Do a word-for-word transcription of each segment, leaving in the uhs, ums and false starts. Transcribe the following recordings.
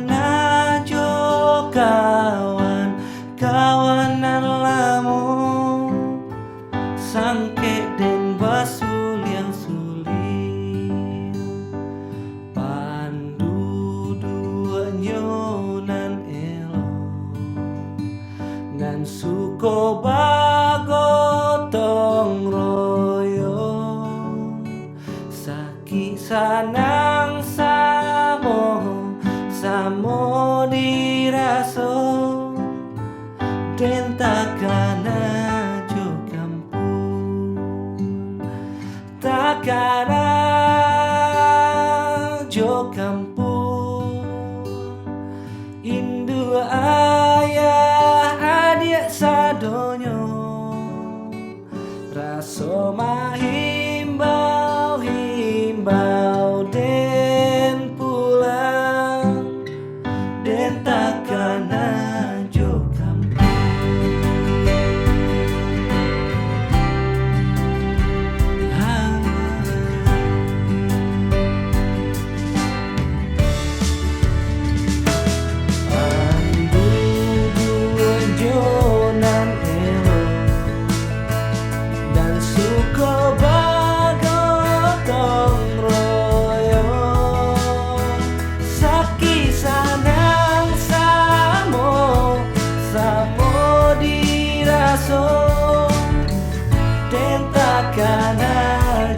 Nan jo kawan, kawan nan lamo, sangkek den basuliang-suliang. Panduduaknyo nan elok, nan suko bagotong royong. Sakik sanang samo, samo diraso, den takana jo kampuang, takana jo kampuang. Induak ayah adiak sadonyo, raso mahimbau-himbau den pulang, den takana jo kampuang. Panduduak jo nan elok, nan suko bagotong royong. Sakik sanang samo, samo diraso, den takana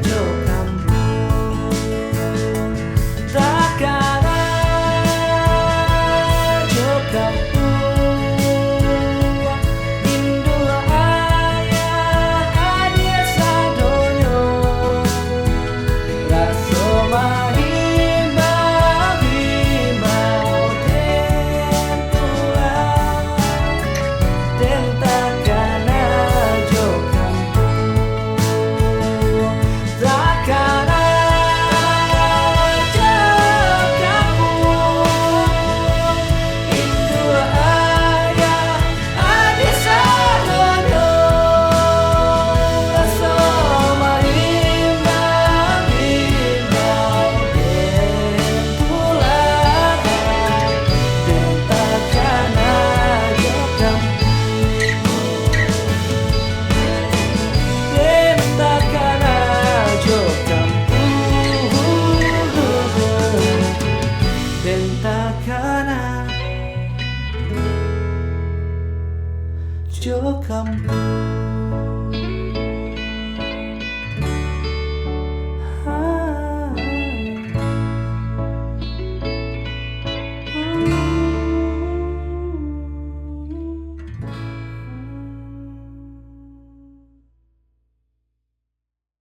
jo kampuang, takana jo kampuang. Induak ayah adiak sadonyo, raso mahimbau-himbau den pulang, den takana jo kampuang, takana jo kampuang. Induak ayah adiak sadonyo, raso mahimbau-himbau den pulang, den takana jo kampuang, den takana jo kampuang, den takana jo kampuang.